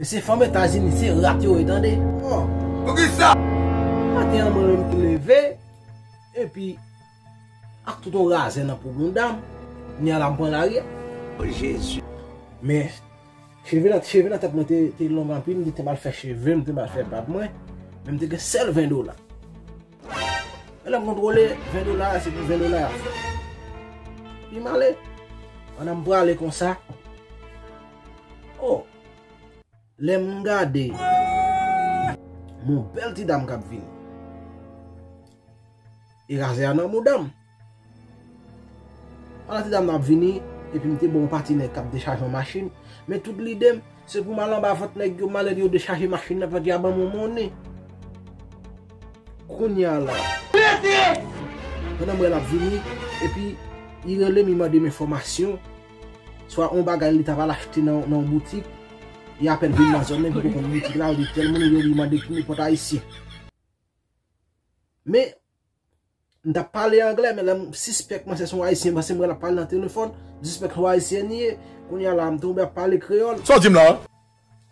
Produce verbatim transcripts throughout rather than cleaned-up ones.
Se fanm Etazini, se rat yo ye, tande. Oh, poukisa? Maten an, mwen menm ki leve, epi ak tout yon razè nan po bounda m, ni a la m pran lari a. Oh, Jezi. Men, cheve nan, cheve nan tèt mwen te, te long anpil, m te mal fè cheve, m te mal fè bab mwen, men m te gen sèl ven dola. E lè m kontwole, ven dola a, se pou ven dola a fè. Epi m ale. Pandan m prale konsa, oh, lè m gade, m yon bèl ti dam k ap vini. E razè a nan mouda m. Pandan ti dam nan ap vini, epi m te ba yon pati nèg k ap dechaje yon machin, men tout lide m, se pou m al anba vant nèg yo, m al ede yo dechaje machin nan, paske y a ban m yon monnen. Kounye a la, pandan m wè l ap vini, epi li rele m, li mande m enfòmasyon, swa yon bagay li ta pral achte nan, nan yon boutik, li apèn vin nan zòn nan, epi li konn boutik la, li di tèl moun, li mande ki nenpòt ayisyen. Men, m t ap pale anglè, men lè m sispèk mwen se yon ayisyen, paske m wè l ap pale nan telefòn, m sispèk se yon ayisyen li ye. Kounye a la, m tonbe ap pale kreyòl. Sa w di m la?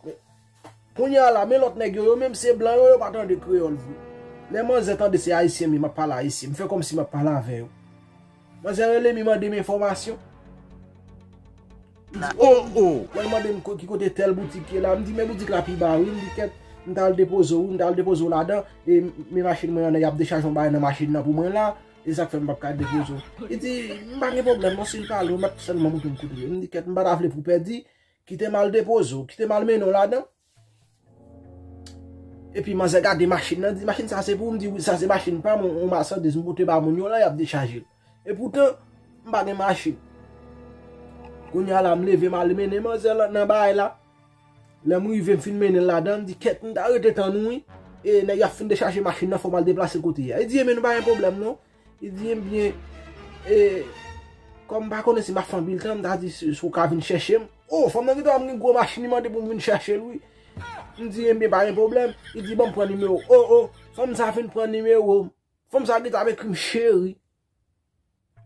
Men, kounye a la, men lòt nèg yo, yo menm se blan yo, yo pa tande kreyòl vre. Lè manzè tande se ayisyen, men m ap pale ayisyen, m fè kòmsi m ap pale avè yo. Manzè rele m, li mande m enfòmasyon. Oh, oh. Lè l mande m ko-, ki kote tèl boutik ye la, m di, men boutik la pi ba, wi. M di, kèt, m t al depoze w, wi, m t al depoze w ladan, e men machin mwen an, y ap dechaje yon bagay nan machin nan pou mwen la, e sa k fè m p ap ka depoze w. Li di, m pa gen pwoblèm, non, si l pale, w mèt sèlman montre m kote l ye. M di, kèt, m pa ta vle pou w pèdi, kite m al depoze w, kite m al mennen w ladan. Epi manzè gade machin nan, di, machin sa se pou ou? M di, wi, sa se machin pa m, yon machandiz m pote ba moun yo la, y ap dechaje l. Epoutan, m pa gen machin. Kounye a la, m leve, m al mennen manzè nan, nan bagay la. Lè m rive, m fin mennen l ladan, m di, kèt, m ta rete tann ou, wi. E nèg y ap fin dechaje machin nan, fò m al deplase l kote a. Li di, ebyen, nou pa gen pwoblèm, non. Li di, ebyen, e, kòm m pa konnen si m ap fè anpil tan, m ta di, si, si w ka vin chèche m. Oh, fanm nan gentan wè m gen gwo machin, li mande pou m vin chèche l, wi. M di, ebyen, pa gen pwoblèm. Li di, ban m pran nimewo. Oh, oh, fanm sa fin pran nimewo m. Fanm sa gentan ap ekri m cheri.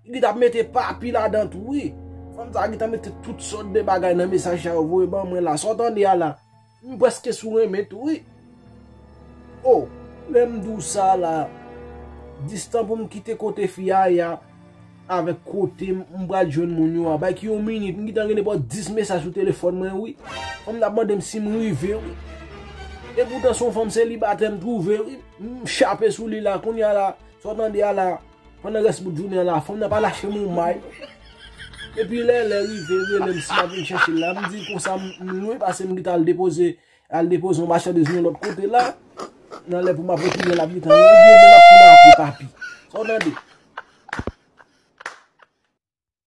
Li t ap mete papi ladan tou, wi. Fanm sa gentan mete tout sòt de bagay nan mesaj sa yo voye ban mwen la. Sa w tande a la? M prèske sou renmen tou, wi. Oh, lè m di w sa la, distan pou m kite kote fi a ye a, avèk kote m, m pral jwenn moun yo a, bay ki yon minit, m gentan gen nenpòt dis mesaj sou telefòn mwen, wi. Fanm nan ap mande m si m rive, wi. Epoutan, se yon fanm selibatè m twouve, wi. M chape sou li la, kounye a la, sa w tande a la, pandan rès bout jounen an la, fanm nan pa lache m yon may. Epi lè lè rive, rele m si m ap vin chèche l la. M di konsa m, m lwen, paske m gentan al depoze, al depoze yon machandiz yon lòt kote la. Nan lè pou m ap retounen, l ap gentan lwen. Ebyen, men m ap tounen apre papi. Sa w tande?